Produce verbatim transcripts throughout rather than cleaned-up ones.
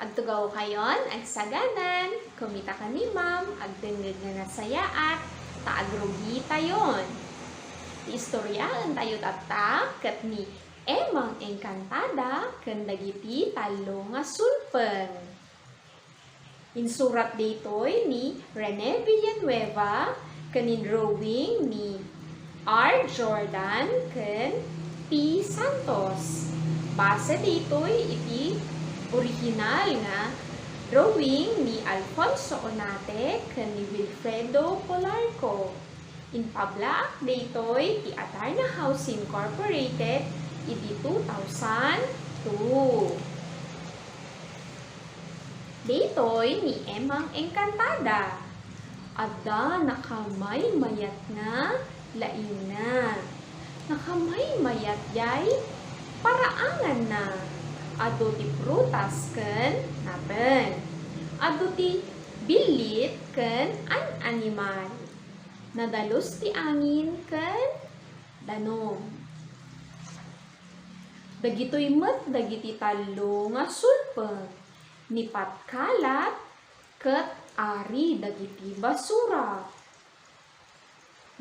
Agtugaw kayon, agsaganan, kumita ken ni Ma'am, agdengngeg nga nasayaat, ta agrugitayon. Ti istoryaentayo tatta ket ni Emang Encantada ken dagiti tallo nga sulpeng. Insurat daytoy ni Rene Villanueva ken in-drawing ni R. Jordan ken P. Santos. Base daytoy iti orihinal nga drawing ni Alfonso Onate ken ni Wilfredo Polarco. Inpablaak daytoy ti Adarna House Incorporated idi two thousand two. Daytoy ni Emang Encantada. Adda nakamaymayat nga laingna. Nakamaymayat jay paraanganna. Adu ti prutas ken nateng. Adu ti billit ken an-animal. Nadalus ti angin ken danum. Dagitoy met dagiti tallo nga sulpeng, ni Patkalat ket ari dagiti basura.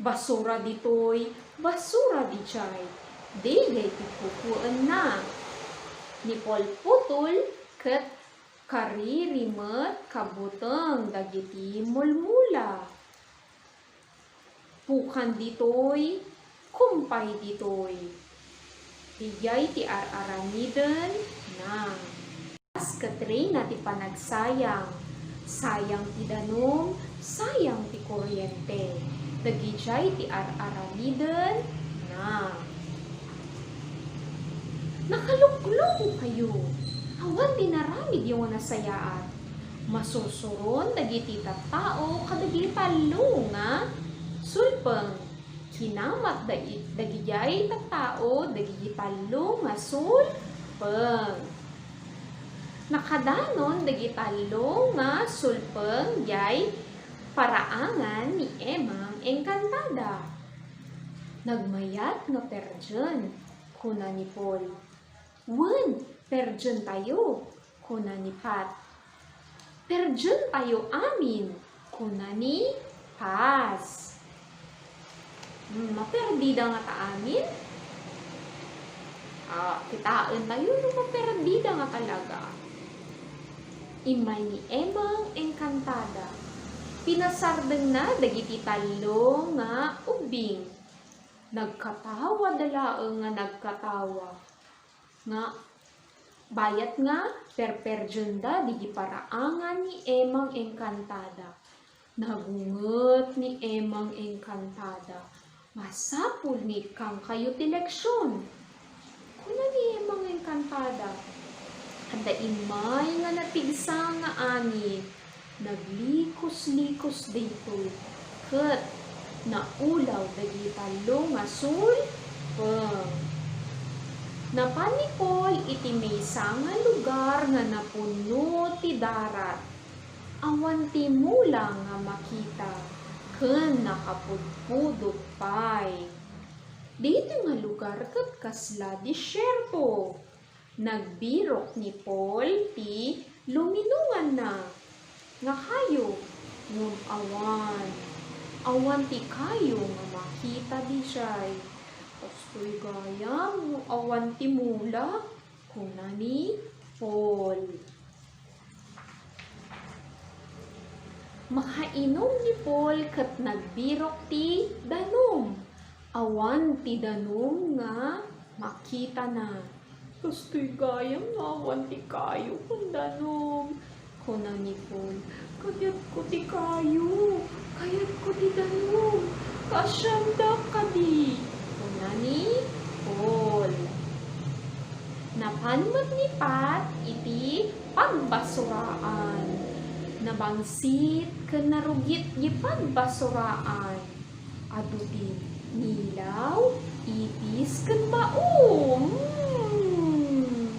Basura ditoy, basura didiay, daydiay ti kukuenna. Ni Polputol ket kariri met kabuteng dagiti mulmula. Pukan ditoy, kumpay ditoy. Daydiay ti ar-aramidenna. Kas ket reyna ti panagsayang. Sayang ti danum, sayang ti kuryente. Dagidiay ti ar-aramidenna. Nakalukluko kayo. Awan ti naramidyo nga nasayaat. Masusuron dagiti tattao kadagiti tallo nga sulpeng. Kinamat dagi-, dagidiay tattao dagiti tallo nga sulpeng. Nakadanon dagiti tallo nga sulpeng diay paraangan ni Emang Encantada. Nagmayat nga perdien, kuna ni Paul. Wen, perdientayo, kuna ni Pat. Perdientayo amin, kuna ni Paz. Hmm, maperdida ngata amin? Ah, kitaentayo no maperdida nga talaga. Immay ni Emang Encantada. Pinasardengna dagiti tallo nga ubbing. Nagkatawada laeng nga nagkatawa. Nga, bayat nga perperdienda didi paraangan ni Emang Encantada. Nagunget ni Emang Encantada. Masapul nga ikkangkayo ti leksion, kuna ni Emang Encantada. Adda immay nga napigsa nga angin. Naglikos-likos daytoy ket naulaw dagiti tallo nga sulpeng. Napan ni Paul iti maysa nga lugar nga napunno ti darat. Awan ti mula nga makita ken nakapudpudot pay. Daytoy nga lugar ket kasla desierto. Nagbirok ni Paul ti luminonganna nga kayo, ngem awan, awan ti kayo nga makita didiay. Kastoy gayam no awan ti mula, kuna ni Paul. Makainom ni Paul ket nagbirok ti danum. Awan ti danum nga makitana. Kastoy gayam nga awan ti kayo ken danum, kuna ni Paul. Kayatko ti kayo, kayatko ti danum. Kaasiandak kadi, kuna ni Paul. Napan met ni Pat iti pagbasuraan. Nabangsit ken narugit ti pagbasuraan. Adu ti ngilaw, ipis, ken bao. Hmm.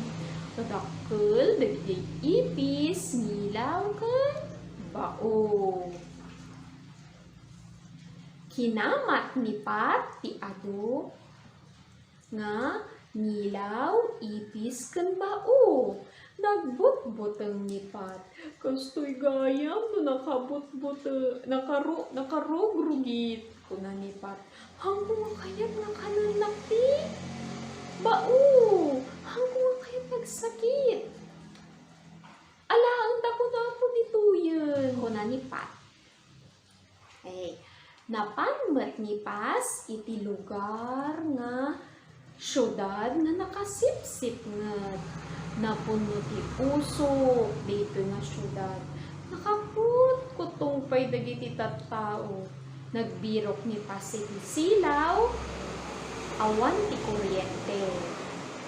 Kadakkel dagiti ipis, ngilaw, ken bao. Kinamat ni Pat ti adu nga ngilaw, ipis, ken bao. Nagbutbuteng ni Pat. "Kastoy gayam no nakabutbute-, nakaru-, nakarugrugit," kuna ni Pat. "Haanko nga kayat nga kanennak ti bao. Haanko nga kayat nga agsakit. Alaenda ko napo ditoyen," kuna ni Pat. Eh, napan met ni Pas iti lugar nga siudad nga nakasipsipnget. Napunno ti usok daytoy nga siudad. Nakakutkuttong pay dagiti tattao. Nagbirok ni Pas iti silaw, awan ti kuryente.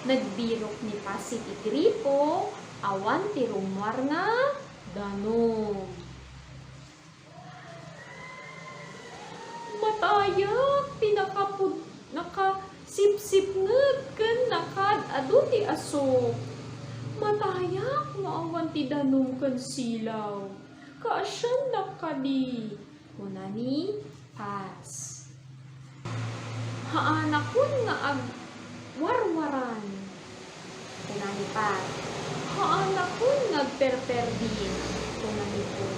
Nagbirok ni Pas iti gripo, awan ti rummuar nga danum. Matayak ti nakapud-, nakasipsipnget ken nakaad-adu ti asuk. Matayak no awan ti danum ken silaw. Kaasiannak kadi, kuna ni Pas. Haanakon nga agwarwaran, kuna ni Pat. Haanakon nga agperperdi, kuna ni Pol.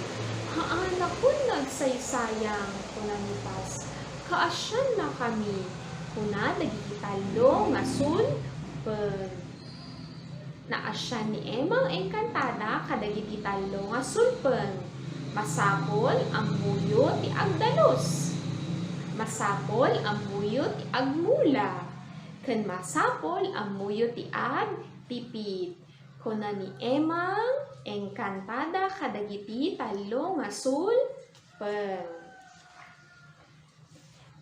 Haanakon nga agsaysayang, kuna ni Pas. Kaasiannakami, kuna dagiti tallo nga sulpeng. Naasian ni Emang Enkantada kadagiti tallo nga sulpeng. Masapul ammoyo ti agdalus. Masapul ammoyo ti agmula. Ken masapul ammoyo ti agtipid, kuna ni Emang Enkantada kadagiti tallo nga sulpeng.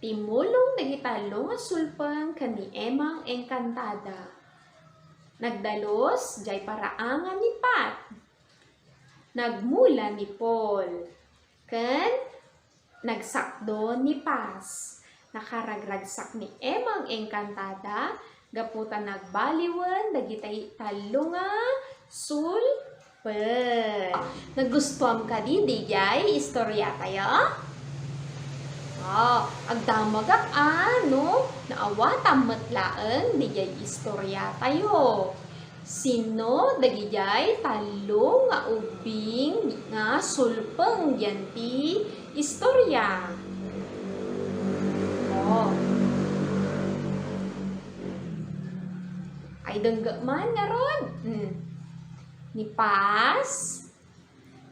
Timmulong dagiti tallo nga sulpeng ken ni Emang Enkantada. Nagdalus jay paraangan ni Pat. Nagmula ni Pol. Ken nagsakdo ni Pas. Nakaragragsak ni Emang Enkantada gapu ta nagbaliwen dagiti tallo nga sulpeng. Nagustuam kadi diay istoriatayo? Oh, agdamagak a no naawatam met laeng diay istoriatayo. Sinno dagidiay tallo nga ubbing nga sulpeng diay istorya? Oh. Ay, dengge man ngarud. Hmm. Ni Pas,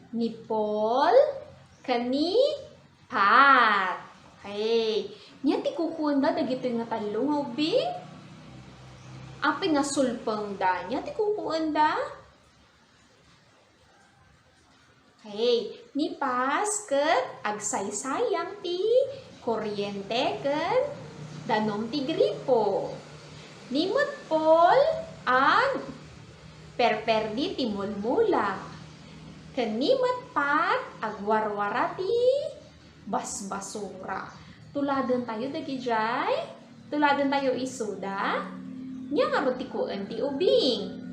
ni Pol, ken ni Pat. Ay, nia ti kukuenda dagitoy nga tallo nga ubbing? Apay nga sulpengda? Nia ti kukuenda? Hey, ni Pas ket agsaysayang ti kuryente ken danum ti gripo. Ni met Pol agperperdi ti mulmula. Ken ni met Pat agwarwara ti basbasura. Tuladentayo dagidiay? Tuladentayo isuda? Nia ngarud ti kuen ti ubing?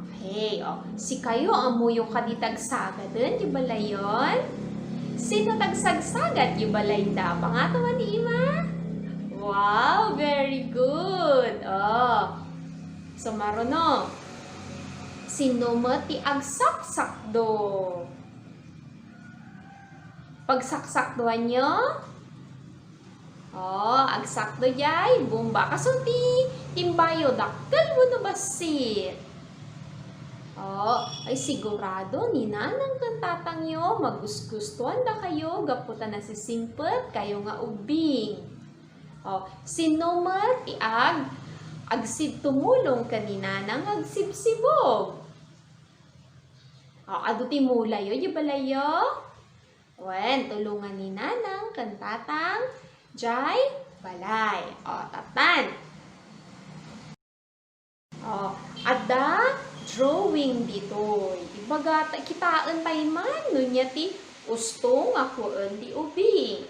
Okay, o. Sikayo, ammoyo kadi ti agsagaden ti balayon? Sino ti agsagsagat ti balayda? Pangato man ni ima? Wow, very good. O. Sumaruno. Sino met ti agsaksakdo? Pagsaksakdoanyo? O, agsakdo diay bomba. Kasu ti timbayo, dakkel wenno bassit? O, ay sigurado ni nanang ken tatangyo magusgustuandakayo gapu ta nasisingpetkayo nga ubbing. O, sino met ti ag-, agsid-, tumulong ken ni nanang nga agsibsibog? O, adu ti mulayo, di balayyo? Wen, tulongan ni nanang ken tatang jay balay. O, tattan. O, adda drawing ditoy. Ibaga, ta-, kitaen tayo man, no nia ti usto nga kuen ti ubing.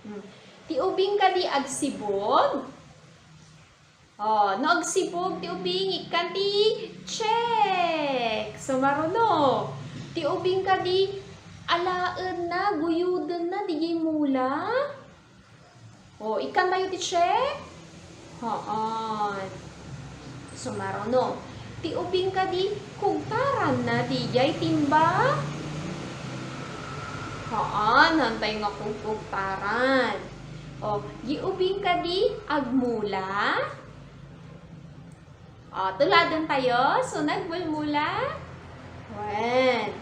Hmm. Ti ubing kadi agsibog? O, no agsibog ti ubing, ikkan ti check. Sumaruno. Ti ubing kadi, alaenna, guyodenna, diay mula. O, ikkan tayo ti check? Haan. Sumaruno. Ti ubing kadi, kugtaranna diay timba? Haan, haantay nga kugkugtaran. O, ti ubing kadi, agmula? O, tuladentayo, so nagmulmula? Wen.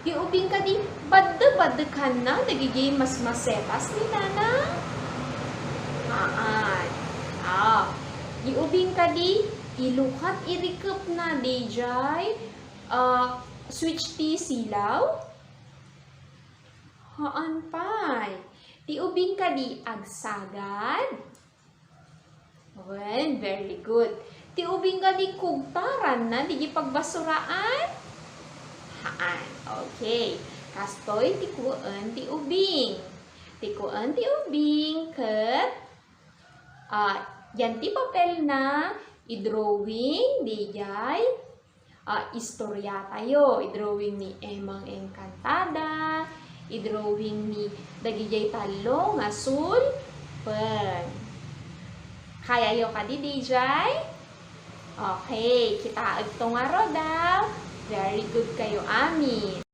Ti ubing kadi, baddebaddekanna dagiti mas masetas ni Nana? Haan. A, ti ubing kadi, ilukat irikepna diay, a, switch ti silaw? Haan pay. Ti ubing kadi, agsagad? Wen, very good. Ti ubing kadi, kugtaranna diay pagbasuraan? Haan. Okay. Kastoy ti kuen ti ubing. Ti kuen ti ubing ket, a, diay ti papelna, i-drawing diay a, istoriatayo. I-drawing ni Emang Encantada, i-drawing ni dagidiay tallo nga sulpen. Kayayo kadi diay? Okay, kitaekto ngarud a. Very good kayo amin.